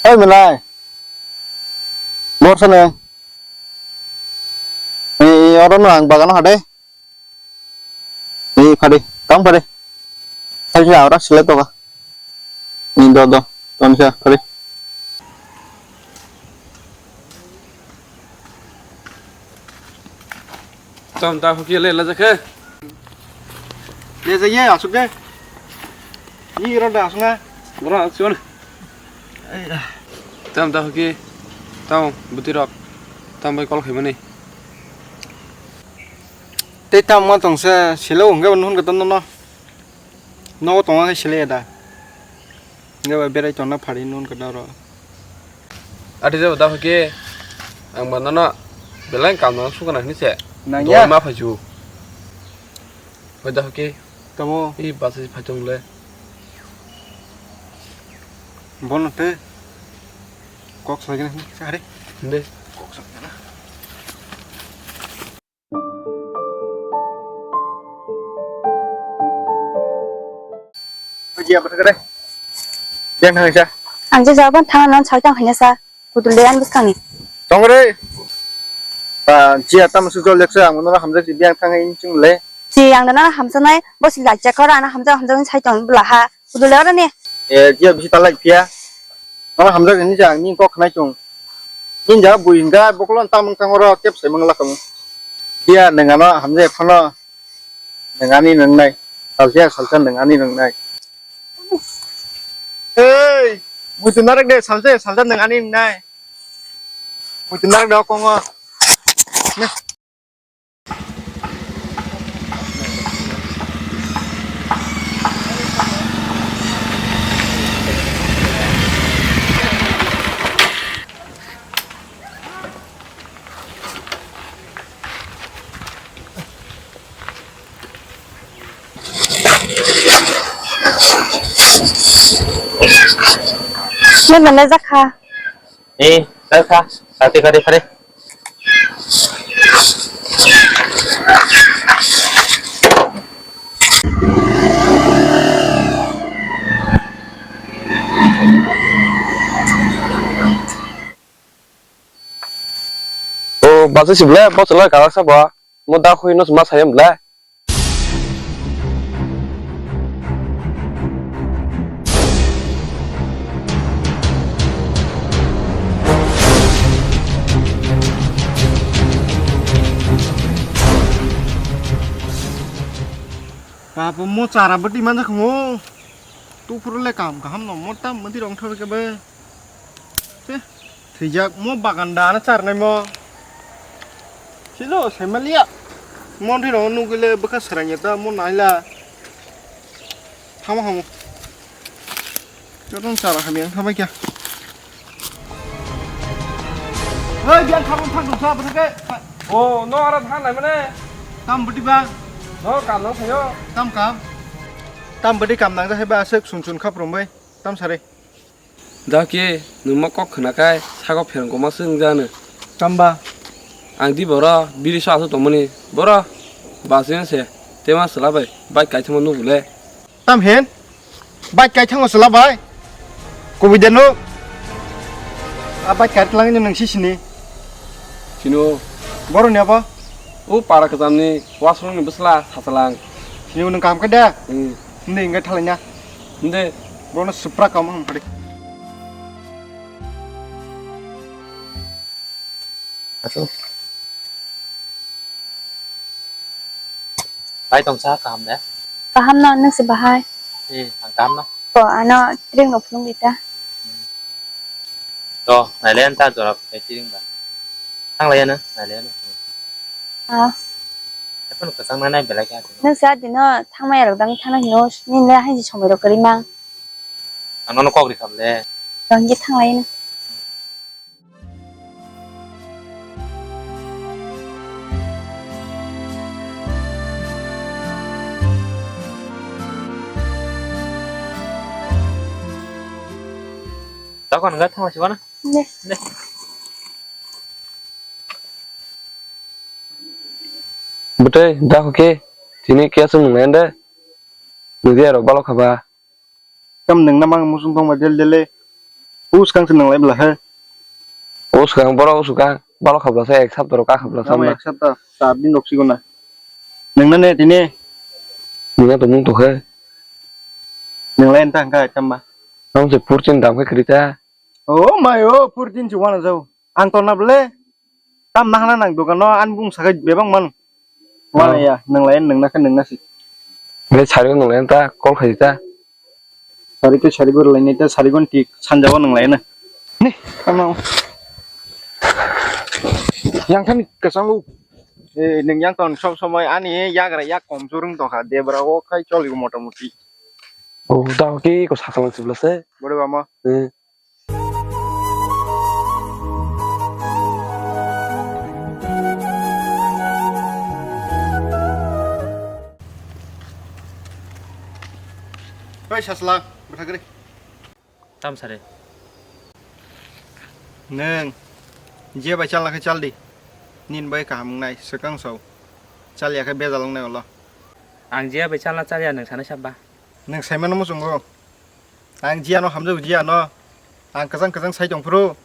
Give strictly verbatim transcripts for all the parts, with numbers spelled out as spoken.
Oi, Milai. Bor sana. Ni oro no ang bagano hade. Ni phadi, tang phadi. Tang sila ora sila to ka. Ni do do, tang sila phadi. Tam ta hoki le la jakhe. Le jaiye asuk de. Ni ro da asuk na. Ora asuk. Tam ta hoki. Tam buti rok. Tam bai kol khaimani. Tei tam ma tong se silo hwnkhe bo nuhun khe tono no. Nogo tongma khe silo ya da. Hwnkhe bo berai tongna phari nuhun khe da oro. Ati jabo da hoki. Ang ba nono belai kam no sukha na hinwi se. Nang ya. Dol ma phai ju. Hoi da hoki. Tamo. I basa si phai tong le. Bono te. Kok sai gana. Sare. Inde. Kok sai gana. Jia, bwtha kare. Jeng thang sa. Ang je jaban thang nan sai tang hanya sa. Kutul de an bwskangni. Tong re. Ba, jia tam su jol leksa ang nora hamjak si biang thang in chung le. Si ang nora hamjanai, bo si lak jakora ana hamjak hamjak sai tong bla ha. Kutul de ora ni. E, jia bisi talai pia. Ano hamjak ni jang ni kok khnai chung. Ni ja bui hinga bokolo tam wng tang oro tep sai mang lakam. Dia nengano hamjak phano nengani nengnai. Salsa salsa nengani nengnai. Ei, muitu narek de salsa salsa nengani nengnai. Muitu narek de kongo. Nang mana jakha? Eh, kare kha, kare, kare, kare. O, basa si bwle, bo chwla karak sa ba. Mo da khui no ma sayam bwle. Baba, mo chara bwtwi manjak kho mo. Tuphuru le kam kaham no, mo tam bwtwi rong thor khe be. Thwijak mo bagan da na charnai mo. Silo saimalia. Montri rong nugile bwkha srang ya ta mo naila. Thamo hamo. Joton chara hamya thama kya. Oi, biang thamo thang dong sa bwtha ke. O, no ara thang nai mane. Tam bwtwi ba. No kam no sayo. Tam kam. Tam bwtwi kam nang ja hai ba aswk sun sun khap rong bai. Tam sare. Da khe nwng ma kok khna khai sago pherang koma se wng jano. Tamba. Ang di boro biri so aswk tongmani boro bus ring se tema chwla bai bike kaithangma nugo le. Tam hen? Bike kaithangma chwla bai? Kubui de nuk? A bike kai twlangni nwng si sini? Sino. Boro ni abo? O para kwchamni wasrokni bwsla sachalang. Sini nwng kaham khe de? Hmm. Hindi hingke thalaina. Hindi. Bono supra kamo hwn phari. Asu. Bai tongsa kaham de? Kaham no, nwng se bahai? Eh, ang kaham no. Ko ano tring no phulung dita. To, nailen ta jora phai tring ba. Thang lai ano, nailen. Ah. Epan kwchang nai nai belai kha. Nwng sa dino thangmaya rok dang thangna hino, nini le haini somoi rok kwrwi mang. Ang nono kok ri kham le. Tong je thang lai no. Tokon ga thang si bana. Ne. Ne. Bwtwi, da hoki, tini kya sung nung nai de? Nung je rok balok khaba. Kam nung namang musung tong ba del dele. O swkang se nang lai bwla he. O swkang, borok o swkang. Balo khabla sa ek sapta rok ka khabla sa Tamo ma. Ek sapta, char din rok sigo na. Nang na ne tini? Nang na tongmung tokhe. Nang lai anta hangka tamba. Tamo se purchin dam khe kwrwi ta. O mai o, purchin se wana jau. Ang tonna bwle. Tam nahana nang dogano, ani bung sakai bebak man. Wana Oh. ya, nang lai nang na khe nang na si. Ble sari nang lai ta, call khai ta. Sari tei sari gor lainai ta, sari gon tik sanjao nang laina. Ni, ano. Yang thani kasang u. Eh, nang yang ton sob somoi ani yagra yak kom jurung tokha, debra o khai choli motamuti. Oh, da ki ko sakal sibla se. Bore bama. Eh. Oi, Sasla, bwthagri. Tam sare. Nwng, je bai chalna khe chal di. Nin bai kaham wngnai, swkang sao. Chal ya khe bejal wngnai ulo. Ang je bai chalna chal ya, nwng sanai sab ba? Nwng saimano muchungo. Ang jiyano hamjago jiyano. Ang kwchang kwchang sai tongphuru.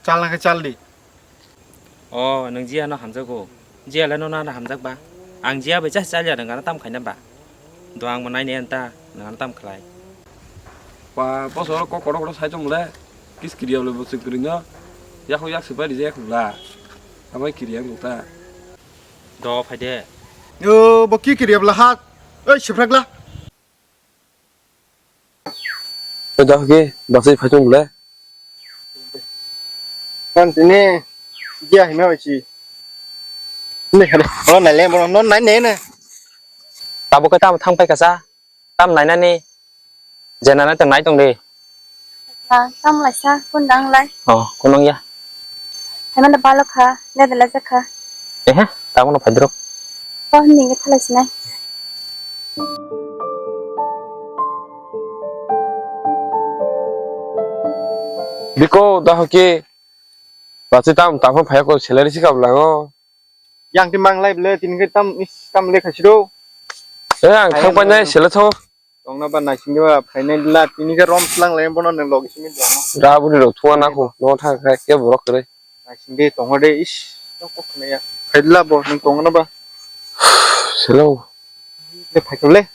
Chalna khe chal di. O, nwng jiyano hamjago. Jiyale nono ano hamjak ba? Ang jiya bai chas chal ya, nwng ano tam khaina ba? Do ang bo naini anta, nwng ano tam khlai. Ba, boso kok kotor kotor sai tong le. Kis kiriya le bo chwng kwrwino. Yakho yak swpai rijak bla. Amai kiriya ang ta. Do phai de. Yo, bo ki kiriya bla ha? Oi, siprak la. Oi, da ke, basai phai tong le. Kan tini, dia hima bai si. Ne, hade, oh, nai le, bono, non nai ne, ne. Tabuk khe tamo thang pai kasa, tam nainani, je nana tong nai tong di. Ha, tam laisa, kun dang lai. Oh, kunung ya. Hai mana balok kha, ne dala jak kha. Ehe, tamo no phai dro. Oh, ni nge thalai sinai. Biko, da hoki, basi tam, tam phai ko salary si kap lango. Yang ti mang lai ble, tin ke tam, is, tam le khasi do. Eh, ang Hai thang pai nai, ano. Sele tho. Tongna ba naisingde ba phainai la tini khe rom tlang lai bono nang logi simi tong. Rabuni rok thua na kho no thang khe ke borok kre. Naisingde tongo de is no kok khna ya. Phaidla bo nang tongna ba. Hello. De phaikole.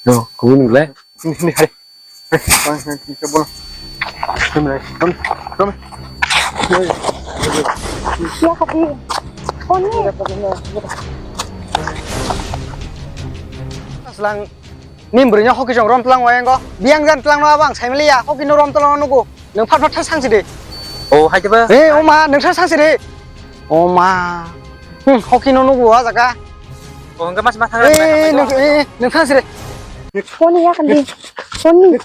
No, kubun le. Ni ni hai. Bang nang tini khe bono. Rom lai. Rom. Rom. Ya kati. Oni. Aslang. Ni bwrwino hoki chwng rom tlang wai ango. Biyang jan tlang no abo ang saimaliya. Hoki no rom tlang no nugo. Nwng phat phat thang sangsi de. Oh, hai tebo. Eh, o ma, nwng thang sangsi de. O ma. Hmm, hoki no nugo a jaga. Oh, hwnkhe mas ma thang. Eh, nwng, eh, nwng thang sangsi de. Phone ya kandi. Phone ni.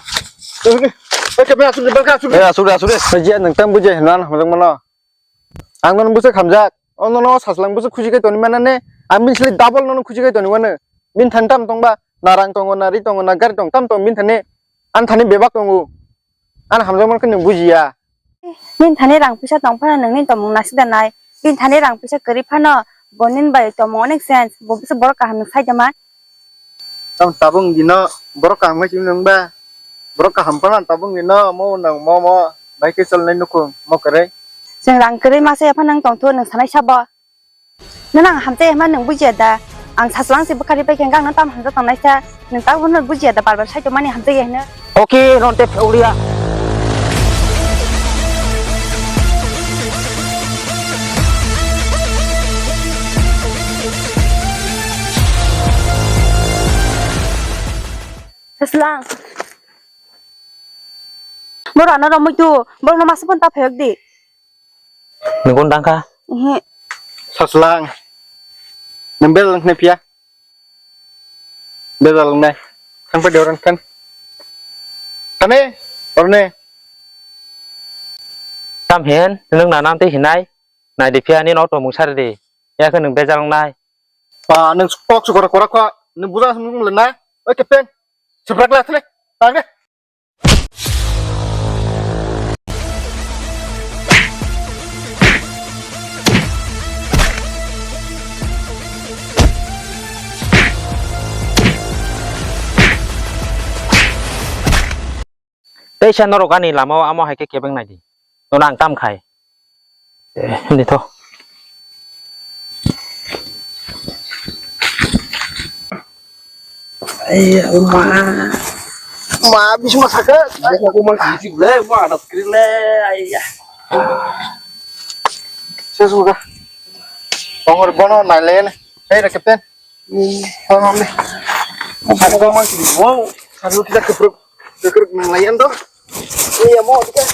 Eh, ke ba asu de, ba asu de. Eh, asu de, asu de. Jiya nwng tam bujai hwnna ang hamjak mano. Ang nono bwswk hamjak, o nono saslang bwswk khuji kai toni manane, ang bini sle double nono khuji kai toni mano. Bini thani tam tongba, na rang tongo, na ri tongo, na gari tongo, tam tongo bini thani, ani thani bebak tongo. Ani hamjakmano khe nwng bujiya. Bini thani rang puisa tong phano nwngni tongmung naisik da nai. Bini thani rang puisa kwrwi phano bo nini bai tongmung onek change, bo bwswk borok kaham nwng sai da mai. Tam tabung dino borok kaham khai chini nwng ba. Borok kaham phano tabung dino mo nang mo mo bai khe cholnai nukhung mo kwrwi. Chwng rang kwrwi masa ya phano nwng tongthu nwng sanai sabo. Nang hamjai hwnma nwng bujiya da. Ang saslang se bwkhari pai khe ang nang tam hamjak tongnai sa. Nwng tabuk phano bujiya da bar bar sai tongmani hamjai ya hwno. Oke, ronte pheulia. Saslang. Boro ano romoi tu, boro no masa pon ta phayok di. Nukun dangkha. Ehe. Saslang. Nembel nang ne pia. Bejal wngnai. Thang phai de orang kan. Kane, orne. Tam hen, nwng na nam tei hinai. Nai di phiya ni no to mung sar di. Ya khe nwng bejal wngnai. Pa, nwng kok su kora kora kha. Nwng buja sung le na. Oi, kepeng. Sebrak la thale. Tang de. Teisa norok ani lama o amo hai khe kebeng nai di. Nono ang tam khai. Eh, di to. Ai, ma. Ma, bisma sakit. Aku mau kasih gue, mau ada kiri le, ayah. Sesuka. Pongor bono nai le ne. Hei, ra, Captain. Hmm, paham deh. Aku mau kasih. Wow, satu kita kepruk, kepruk nang layan tuh. Iya, mau kita.